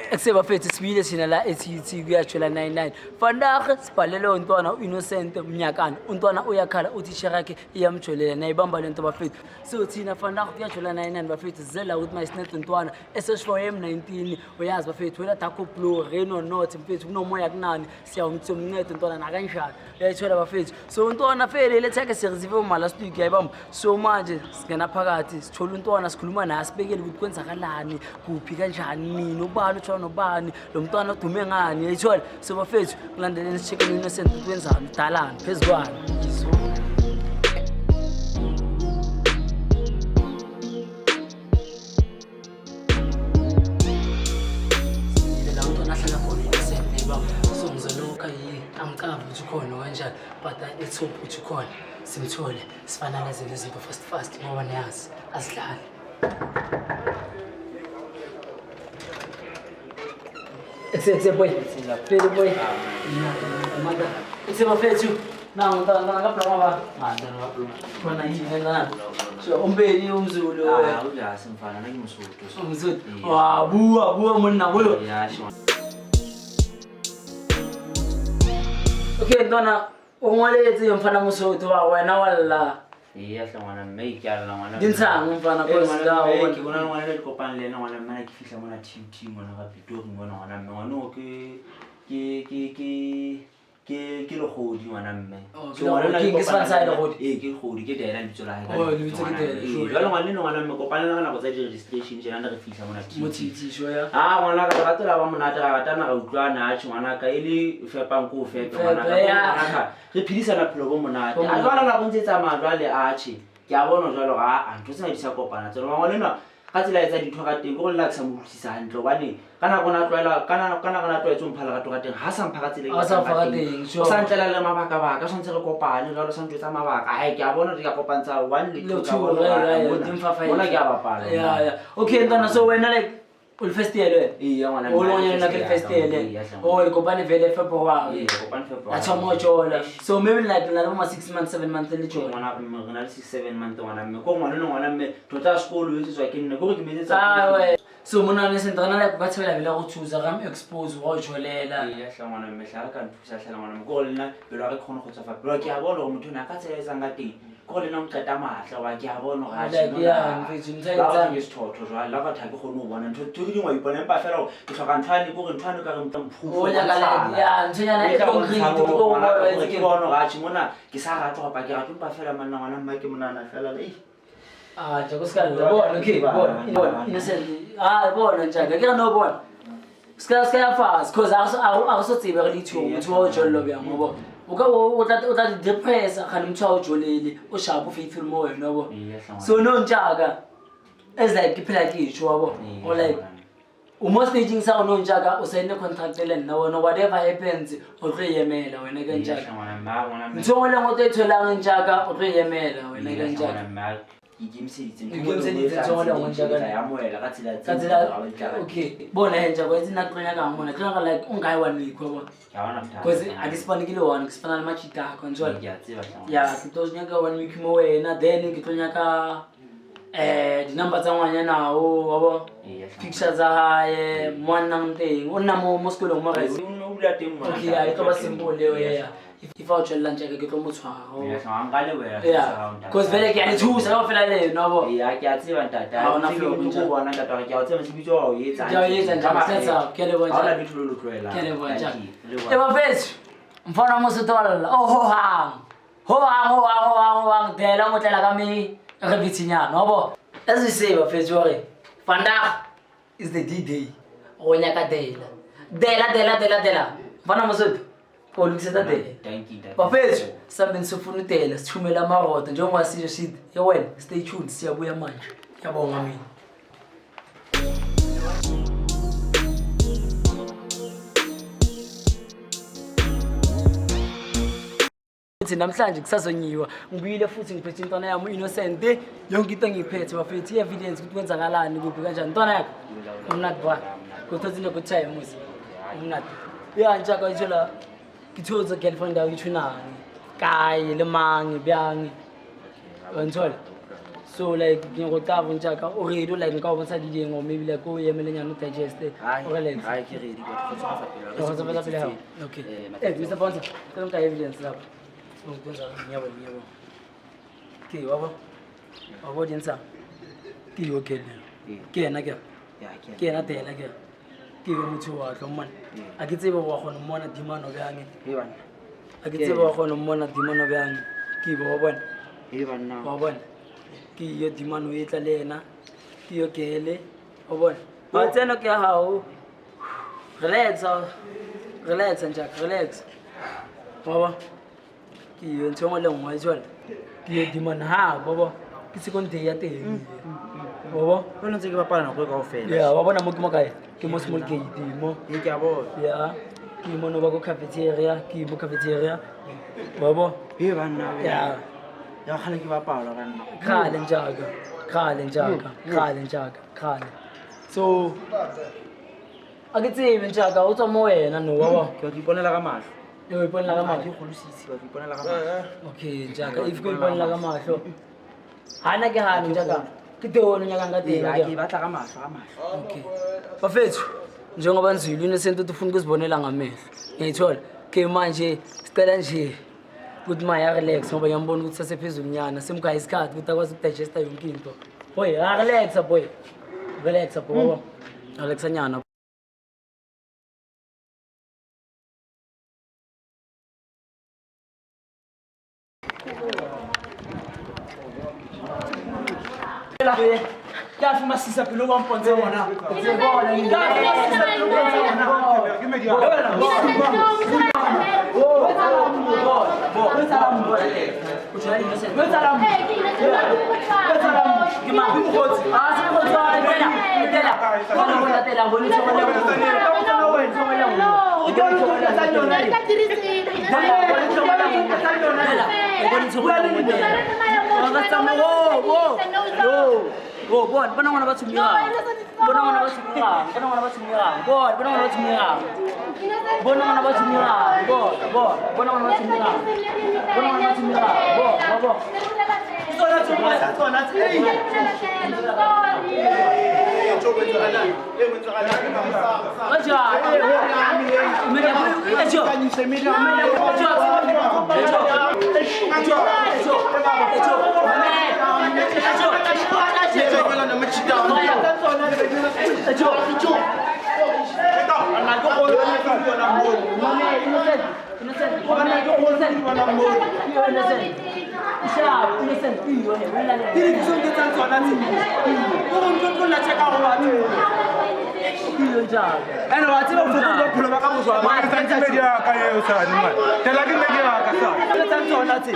Ekuse bafethu, sibuyile thina la eTT kuyajola 99. Vandag sibhalele untwana uInnocent Mnyakana. Untwana uyakhala, uthi share yakhe iyamjolela, nayibamba lento bafethu. So thina vandag kuyajola 99 bafethu, sizela ukuthi mayisincede untwana eseshow M19. Uyazi bafethu, wena dark blue, rain or not mfethu, kunomoya kunani, siyawumnceda untwana nakanjani. Uyayithola bafethu. So untwana fele letheke sireceive uma last week, yayibamba. So manje singena phakathi, sithola untwana, sikhuluma naye, sibekele ukuthi kwenzakalani, kuphi, kanjani, nini, ubani uthola nobani, lo mntwana udume ngani, uyayithola. So bafethu, kulandeleni, si-check-eni Innocent ukuthi wenzani, udalani phezu kwani. Yizo. La mntwana ahlala khona Innocent, yayibamba. So ngizolokha yi angicavi ukuthi ukhona kanjani, but let's hope ukuthi ukhona, simthole, sifana nezinto izinto fast fast, ngoba niyazi asidlali. Ekse ekse boy. Pele boy. Amanda. Ekse bafethu. Nangu ntana ntana kaBloma ba. Khona yini na? So umbeli umZulu. Ah, ujasi mfana, nake Mosotho. UmZulu. Wa bua bua monna bolo. Ya, sure. Okay ntwana, o ngwaletse mfana Mosotho wa wena walla. Eya hle ngwana mme, ke a lla ngwana. Dintshang mfana Eh, cause ngwana la mme, bona. ke bona le ngwana le kopang le ena ngwana mme, ha ke fihla mona TUT mona ka Pitori mona ngwana mme. Ngwana o ke legodi ngwana mme. Oh, So, ngwana ke le ke sefane sa kopana le ena- legodi? Ee, ke legodi, ke Dela lebitso la hae ka Oh, lebitso lebitso ke ngwana Dela, mme. sure. Ee, jwale ngwana eno ngwana mme, kopana le ka nako tsa di-registration tjena ne re fihla mona Mo TUT. TUT sure ya. Ah, ngwana ka, lerato la ba monate, ra ratana, ra utlwana. Atjhe ngwana ka, e le fepang ko o fepe ngwana ka. Fepe, ya. Ngwana ka, re phedisana bophelo bo monate. Bo A monate. jwale nako ntse e tsamaya jwale, atjhe ke a bona jwale hore aa ntho tsena di sa kopana tsena. Ngwana enwa ka tsela a etsa dintho ka teng, ke gore le nna ke sa mo utlwisisa hantle, hobane ka nako na tlwaela, ka nako na tlwaetse ho mpha lerato ka teng, ha sa mpha ka tsela e ke Ha sa batlang mpha ka ka teng. teng, O sure. sa ntlela le mabaka-baka, tshwanetse re kopane jwale, o sa ntjwetsa mabaka. Ai, ke a bona hore ke a kopantsha one le Le two, ke a two, bona hore, right, ah, right, mona di mfa five. mona ke a bapala. Ya. Okay ntwana, so wena like o le first year le wena? Ee, ngwana O le mme, ngwanyana first ke year first ka year mo, le. ee, ya hle. Oh, le kopane vele February. Ee, kopane February. La thoma ho jola. So maybe like la ma 6 months, 7 months le jola. Ngwana mme, re na le 6, 7 month ngwana mme. Ko ngwana eno ngwana mme, ntho tsa sekolo o etsetswa ke nna, ke hore ke mo etsetsa. Ah we. So mona ne sentse rena like o ka thabela bela go thusa ga mo expose wa o jolela. Ee, ya hle ngwana mme, hle ha re ka nthusa hle ngwana mme, ke hore le nna pelo ya ka ke kgone ho kgotsofala. Jwale ke a bona hore motho ona ka tsela e etsang ka teng, ke hore le nna o nqeta matla, hoba ke a bona hore atjhe, Like, mona, yeah, mfethu, ntho e la etsang- ke sethotho jwale, la batho ha ke kgone ho bona ntho ntho tse ding wa ipona, empa feela hore ke hloka ntho yane, ke hore ntho yane o ka re mpha proof, O nyaka like, bontshana. yeah, nthonyana E e tla concrete, bontshang ke hore go ngwana ka bona hore itse ke ke- bone hore atjhe mona ke sa ratwa kapa ke ratwa, empa feela manna ngwana mma ke monana feela ei. Ah, nje kusikala bona, okay, bona, bona, Innocent. Ah, bona nje, ke re no bona. Ska ya fast because a so tsebe re le two motho wa o jollo bjang wa bona. O ka o tla di depress ga motho wa o jolele, o sharp, o faithful mo wena wa bona. Ee, hle ngwana. So no ntjaka as like ke phela ke tjho wa bona. Ee, Or like ngwana. o mo staging sa o no ntjaka, o sign contract le nna wena, whatever happens o tlo e emela wena ka Ee, ntjaka. hle ngwana mme, ngwana mme. Ntho e nngwe le nngwe o tlo e tholang ntjaka, o tlo e emela wena ka Ee, hle ntjaka. ngwana mme, ke ikemiseditse. O ikemiseditse ntho e nngwe le nngwe ntjaka. Ke tla e amohela ka tsela Ka tse tsela ka ba di tla ka teng. Okay, bona he ntjaka, wa itse nna ke tlo nyakang mona, ke tlo nyaka like o nkae one week wa bona. Ke a bona bothata. Because a ke sepane ke le one, ke sepana le machitako njwale. Ke a tseba hle ngwana. Ya, ke tlo nyaka one week mo wena, then ke tlo nyaka di-number tsa ngwanyanao wa bo, Ee, hle. picture tsa hae, mo a nnang teng, o nna mo sekolong mo res. O dula teng mona. Okay, ya e tlo ba simple leo, ya. If a o tswelela ntjaka, ke tlo mo tshwara. Ee, hle ngwana, nka lebohela Yeah, thuso ya hao, ntate. cause vele ke a le thusa kaofela leno wa bo. Ee, ke a tseba ntate. Ha hona Ke flow, ke njalo. bona ntate hore ke a o tseba mosebetsi wa o etsa. Ke a o etsa, ntate. Ka makgethe. Tsa, ke a leboha, Ha hona ntate. letho le lo tlohelang. Ke a leboha, Thank ntate. you. Leboha. E bafethu, mfana wa Mosotho wa lla, oh hohang. Hohang, hohang, hohang, hohang, dela mo tlela ka me re bitsinyana, wa bo. As we say bafethu hore vandag is the D-day. Go nyaka dela. Dela, dela, dela, dela. Mfana wa Mosotho, o lokisetsa dela. Thank you, ntate. Bafethu, sambeni sifuna udela, sithumela amaroda njengoba sisho sithi, ye wena, stay tuned, siyabuya manje. Ngiyabonga mina. Futhi namhlanje kusazonyiwa, ngibuyile futhi ngiphethe intwana yami u-Innocent, yonke into engiyiphethe bafethu, i-evidence ukuthi kwenzakalani, kuphi, kanjani. Ntwana yakho umnati bra, kuthatha into good time musi umnati ya ntjaka ithola ke thotse girlfriend ya itshunang kae le mang bjang wa nthola. So like ke nyako tla bontsha ka o ready like nka o bontsha di dingwe or maybe like o emelenyana o digeste o relax. Ai, ke ready, but kgotsofatsa pelo. Go kgotsofatsa pelo ya gago. Okay. Eh, Eh, Mr. Bonsa, ke nka evidence lapha. Ngikwenza ngiyabona ngiyabona. Ke wa bo. Wa bo dintsha. Ke yo ke le. Ke yena ke. Ya, ke Ke yena tela ke. Ke yo motho wa tlo mmona. A ke tsebe wa kgona mmona dimano bjang. He banna. A ke tsebe wa kgona mmona dimano bjang. Ke bo wa bona. He banna. Wa bona. Ke yo dimano e tla le yena. Ke yo kele. Wa bona. Ba tseno ke ya hao. Relax. Relax Njaka, relax. Wa bona. Ke yo ntho e nngwe le nngwe jwale. Ke yo dimano ha wa bona. Ke second day ya teng. Wa bona. Jwale ntse ke bapala nako e kaofela. Yeah, wa bona mo ke mo kae? Ke mo small gate mo. Ee, ke a bona. Yeah. Ke mo no ba ko cafeteria, ke mo cafeteria. Wa bona. He banna. Yeah. Ya kgale ke bapala banna. Kgale Njaka. Kgale Njaka. Kgale Njaka. Kgale. So a ke tsebe Njaka o tswa mo wena no wa bona. Ke batla ho iponela ka mahlo. O iponela ka Ha mahlo. ke kgolosisi, batla ho iponela ka mahlo. Okay Njaka, if ke iponela ka mahlo. Hana ke hana Njaka. Ke teng o nyakang ka teng. Ee, ha ke e batla ka mahlo, ka mahlo. Okay. Bafethu, njengoba nizwile uInnocent uthi ufuna ukuzibonela ngamehlo. Ngiyayithola. Ke manje sicela nje ukuthi ma relax ngoba ngiyambona ukuthi sasephezulu nyana simgaye isikhathi ukuthi akwazi ukudigesta yonke into. Boy, relax boy. Relax boy. Relax nyana. Ke a fe masisa pelo wa mpontsha ona. Oh, bona bona ngwana ba tshumigang. Bona ngwana ba tshumigang. Bona ngwana ba tshumigang. Bona bona ngwana ba tshumigang. Bona ngwana ba tshumigang. Bona bona bona ngwana ba tshumigang. Bona ngwana ba tshumigang. Bona bona. Tsona tsona tsona tse. Ene wa tseba bofokodi ba bophelo ba ka bo jwang. Tsa tsona tse.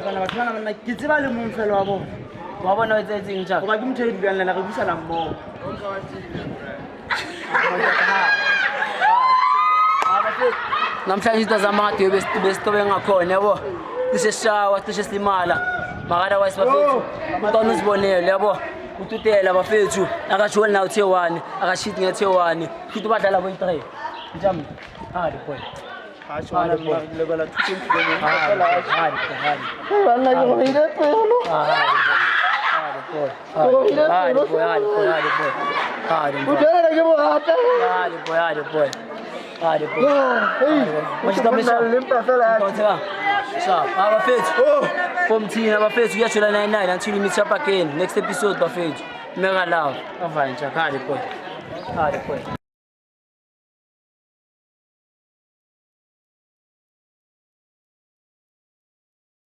Bana batho bana banna ke tseba le mong fela wa bona. Wa bona o etsahetseng Njaka? Hoba ke motho e dulang le yena, re buisana mmoho. Namhlanje into zamade besitobe ngakhona yabo. Cishe sishawa, cishe silimala. Mara otherwise bafethu, umntwana uzibonele yabo. Ututela bafethu, akajoli nawo uthe 1, akashiti ngethe 1. Futhi badlala boyi 3. Njami. Hadi boy. Hadi boy. Hadi hadi. Banna ke robehile pelo. Hadi boy. Hadi boy, hadi boy, hadi boy. Hadi boy. Utlwela ke mo rata. Hadi boy, hadi boy. Hadi boy. Hey, lempa fela. Sharp. Ah, bafethu. From thina bafethu kuyajola 99 until we meet up again. Next episode bafethu. Mega love. Avanje, hadi boy. Hadi boy.